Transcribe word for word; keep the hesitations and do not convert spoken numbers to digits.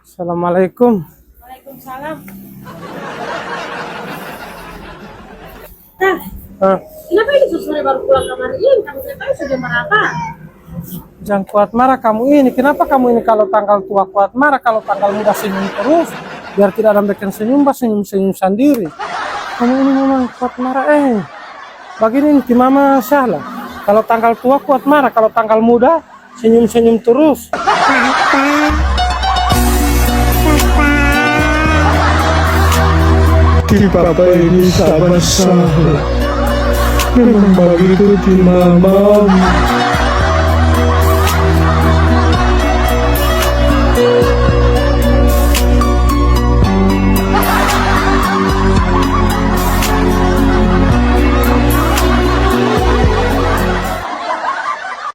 Assalamualaikum. Waalaikumsalam. Nah, kenapa ini sore baru pulang kamari? Ini kamu nggak tahu sudah berapa? Jangan kuat marah kamu ini. Kenapa kamu ini kalau tanggal tua kuat marah, kalau tanggal muda senyum terus? Biar tidak ada yang bikin senyum, bah, senyum-senyum sendiri. Kamu ini memang kuat marah, eh. Begini inti mama salah. Kalau tanggal tua kuat marah, kalau tanggal muda senyum-senyum terus. Ti papa ini sama salah. Memang begitu ti mama.